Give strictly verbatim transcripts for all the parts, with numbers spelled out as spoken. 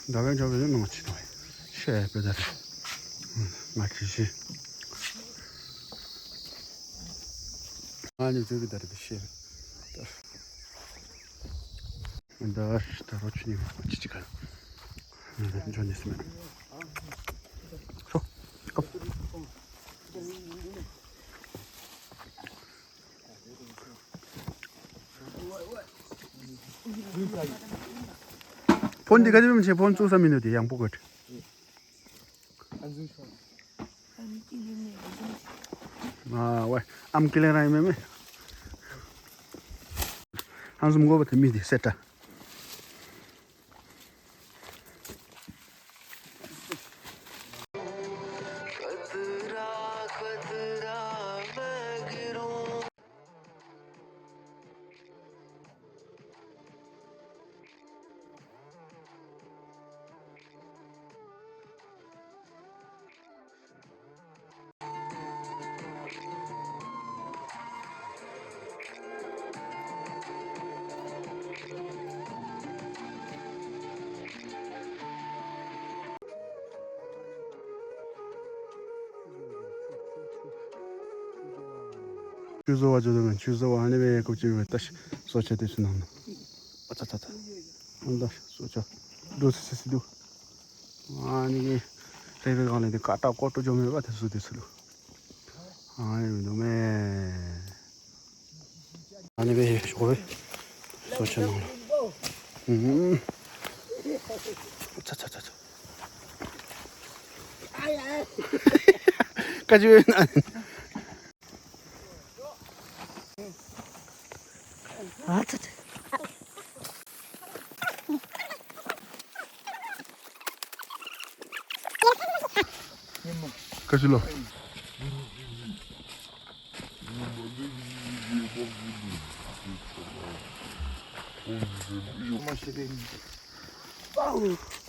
ཟླ་བའི་འགྲོ་བའི་ནང་ཅི་དང་ཤེས་པའི་ཟླ་རེད། ང་ཁྱི་ཤི། ང་ནི་བཟོས་པའི་ཟླ་རེད་ཤེས། ད་ད་རོ་ཆུ་ནི་ཅི་ཅི་ག་འཇོན་ནི་སི་མེད། ཤོ། ཀོ། ཕོན་འདི་ག་དེ་མི་ཆེ་ཕོན་བཙུགས་ས་མི་འདུག་དེ་ཡང་པོ་གོ། ཨ་ཝེ་ཨམ་ཀི་ལེ་ར་ཡི་མེ་མེ། ཨང་སུམ་མགོ་བ་དེ་མི་དེ་སེ་ཏྲ། ཆུ་བཟོ་བ་ཇོ་དོ་མན་ཆུ་བཟོ་བ་ཨ་ནི་བའི་ཀོ་ཅི་བའི་ཏ་ཤི་སོ་ཆ་དེ་སུ་ནང་ནོ། ཨ་ཙ་ཙ་ཙ། ཨ་ད་སོ་ཆ་འགྲོ་སི་སི་སི་འདུག་ཨ་ནི་གི་རེ་བའི་སྒང་ལ་དེ་ཀ་ཏ་ཀོ་ཏོ་ཇོ་མེ་བ་དེ་སུ་དེ་སུ་ལུ། ཨ་ནི་མི་འདུག་མེ། ཨ་ནི་བའི་ཞོགས་པའི་སོ་ཆ་ནང་ལ། ཨུམ། ཙ་ཙ་ཙ་ཙ། ཀ་ཅི་ཡོད་ན། ཨ་ཙི་ཙི། ཀ་ཅི་ལོ།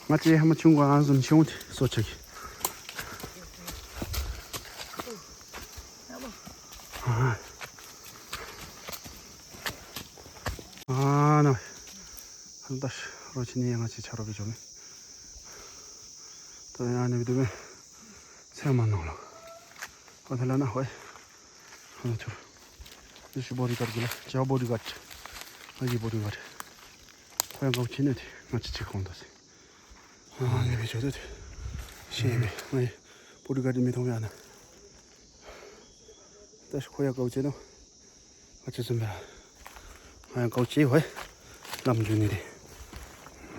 ང་ཚོའི་ཧ་མ་ཆུང་གོ་ཨང་ཟུམ་ཆུང་དེ་སོ་ཆ་གི། ཨ་ན། ཧན་ཏ་རོ་ཆི་ནི་ང་ཚོའི་ཆ་རོ་བི་ཇོ་མེ། ད་ཡང་ནི་བི་དུ་མེ། ཚེ་མ་ནང་ལོ། ཨོ་ཐ་ལ་ན་ཧོꯏ། ཨ་ཐུ། This is bodyguard གི་ལ། ཇ་bodyguard། ཨ་ཡི་bodyguard། ཁོ་ཡང་གོ་ཆི་ནི་དེ་ང་ཅི་ཅི་ཁོང་ད་སེ། ཨ་ནི་བེ་ཆོ་དེ་དེ། ཤེས་མེད། ང་ཡི་bodyguard མི་ཐོང་ཡ་ན། ད་ཤི་ཁོ་ཡ་གོ་ཆེ་ནོ། ང་ཅི་ཙམ་པ། ང་ཡང་ཀའོ་ཅེ་ཧོꯏ། ལམ་རྒྱུ་ནི་རེད།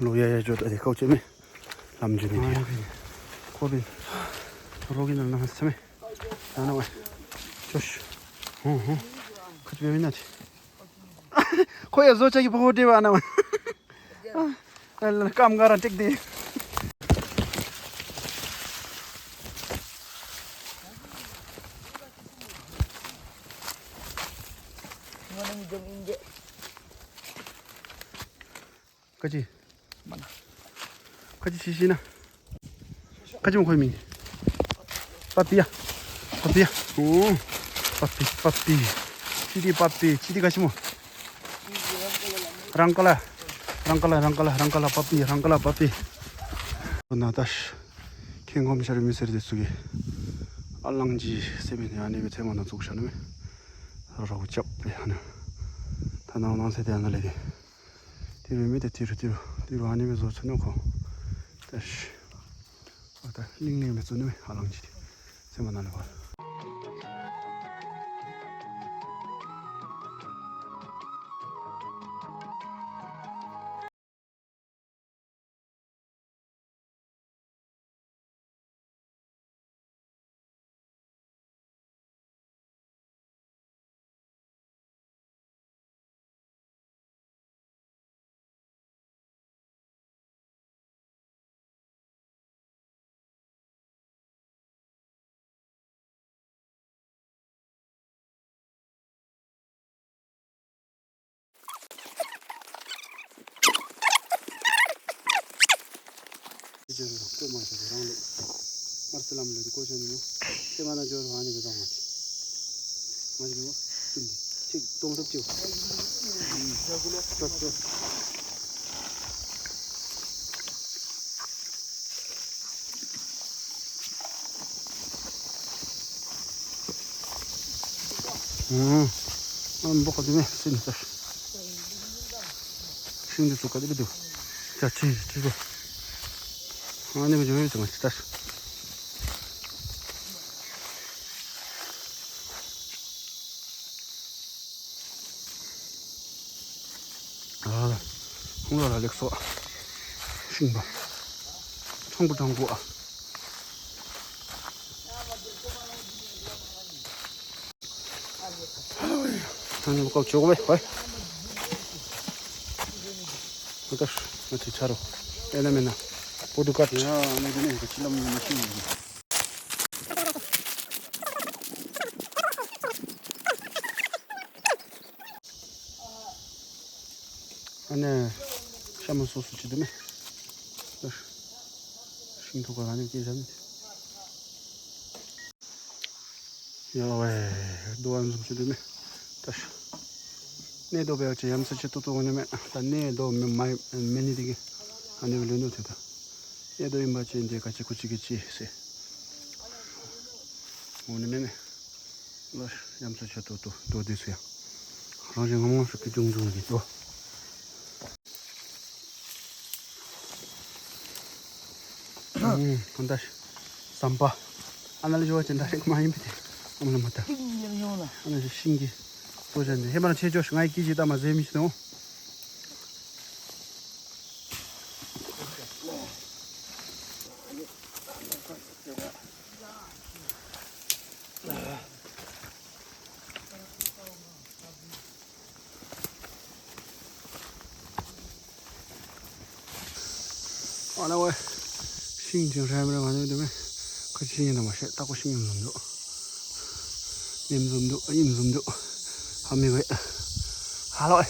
ལོ་ཡ་ཡ་ཅོ་ད་དེ་ཀའོ་ཅེ་མེ། ལམ་རྒྱུ་ནི་རེད། ཁོ་བིན། རོགས་ཀྱི་ནང་ན་སེ་མེ། ད་ན་བ། ཅོ་ཤི། ཧོ་ཧོ། ཁ་ཅི་བེ་མི་ན་ཅི། ཁོ་ཡ་བཟོ་ཅག་གི་ཕོ་ཧོ་ཏེ་བ་ན་བ། སྐམ་ག་ར་ཏིག་ཏིག་ཀ་ཅི། ཀ་ཅི་ཤི་ཤི་ན། ཁ་ཅི་མོ་ཁོའི་མིང་། པ་པི་ཡ། པ་པི་ཡ། ཨོ། པ་པི་པ་པི། ཅི་དི་པ་པི་ཅི་དི་ག་ཤི་མོ། རང་ཀ་ལ། རང་ཀ་ལ་རང་ཀ་ལ་རང་ཀ་ལ་པ་པི་རང་ཀ་ལ་པ་པི། ཨོ་ན་ད་ཤ། ཁེ་ངོམ་ཤར་མི་སེར་དེ་ཚུགས་ཀྱི། ཨ་ལང་ཇི་སེ་མི་ནི་ཨ་ནི་བི་ཚེ་མ་ན་ཚུགས་ཤ་ནི་མེ། རོགས་ཅབ་པེ་ཧ་ནི། ད་ནང་ནང་སེ་དེ་ཨ་ན་ལེ་དེ། དེ་རུ་མི་དེ་དེ་རུ་དེ་རུ་དེ་རུ་ཨ་ནི་བི་བཟོ་ཚུ་ནོ་ཁོ། ད་ཤ། ཨ་ད་ལིང་ལིང་མེ་ཚུ་ནི་མེ་ཧ་ལང་ཅི་དེ། སེམས་ནང་ལ་བ། ཇོ་རུ་ཁོ་མ་ཤི་རང་ལོ། མར་སི་ལམ་ལོ་དི་ཀོ་ཤ་ནི་མོ། ཁེ་མ་ན་ཇོ་རུ་ཧ་ནི་གི་ཏོང་མ་ཅི། མ་ཅི་མོ། ཏུན་དི་ཅིག་ཏོང་ཐབ་ཅིག་ཏོ་ཏོ། ཨང་། ཨ་འབོ་ཁ་དུ་མེ་སེ་ནི་ཏར། ཤིང་དུ་ཚུགས་ཀ་དེ་རེད་འདུག་ཅ་ཅི་ཅི་རེད། ཨ་ནི་མི་འཇོག་ཡོད་ཙང་ཅི་ཏར། ཨ། ཁོང་ལ་ལ་ལེགས་སོ། ཤིང་པ། ཁྲང་པོ་ཁྲང་པོ་ཨ། ཨ་ནི་ཀོ་ཅོག་བེ་ཧོꯏ། ཨ་ཏར་ཨ་ཏི་ཆ་རོ། ཨེ་ན་མེ་ན། པོ་ཏུ་ཀ་ཏི། ཡ་ཨ་ནི་དེ་ནས་ཀ་ཅི་ལམ་ཡིན་ཤིང་ཡིན། ཨ་ནི་ཤ་མ་སོ་སོ་ཅི་དུ་མེ། ཤིང་ཐུག་ག་ལ་ནི་སྐྱེ་བཞག་ནི། ཡ་ཝེ། རྡོ་ཨ་འཛོམས་ཅི་དུ་མེ། ད་ཤ། གནས་རྡོ་བེ་བ་ཅི་ཡམ་སུ་ཅི་ཏོ་ཏོ་འོ་ནི་མེ། ད་གནས་རྡོ་མེ་མ་མེ་ནི་དི་གི། ཨ་ནི་བེ་ལུ་ནུ་ཐེ་ད། གནས་རྡོ་ཡིན་པ་ཅི་འདི་ག་ཅི་ཁུ་ཅི་གི་ཅི་སེ། འོ་ནི་མེ་མེ། ལོ་ཡམ་སུ་ཆ་ཏོ་ཏོ་ཏོ་དི་སུ་ཡ། རང་བཞིན་ངམ་ངམ་ཤུགས་ཀྱི་ཅུང་ཅུང་གི་ཏོ། ཨུམ་ཧོན་ད་ཟམ་པ། ཨ་ན་ལ་ཞོ་ཅན་ད་རེག་མ་ཡིན་པ་དེ། ཨ་མ་ལ་མ་ད། ཏིང་ཡང་ཡོང་ལ། ཨ་ན་ཞིང་གི་ཏོ་ཅན་དེ་ཧེ་མ་ན་ཆེ་ཅོ་ང་ཡི་ཀི་ཅི་ད་མ་ཟེ་མི་ཤི་ནོ། ཨ་ལ་ཝེ། ཤིང་ཅིག་རེམ་རེམ་མ་ནུས་དུ་མེ། ཁ་ཆེ་ཡིན་ན་མ་ཤེས་ཏག་གོ་ཤིང་ཡིན་འཛོམས་འདུག་ཡིན་འཛོམས་འདུག་ཡིན་འཛོམས་འདུག་ཧ་མི་ཝེ། ཧ་ལ་ཝེ།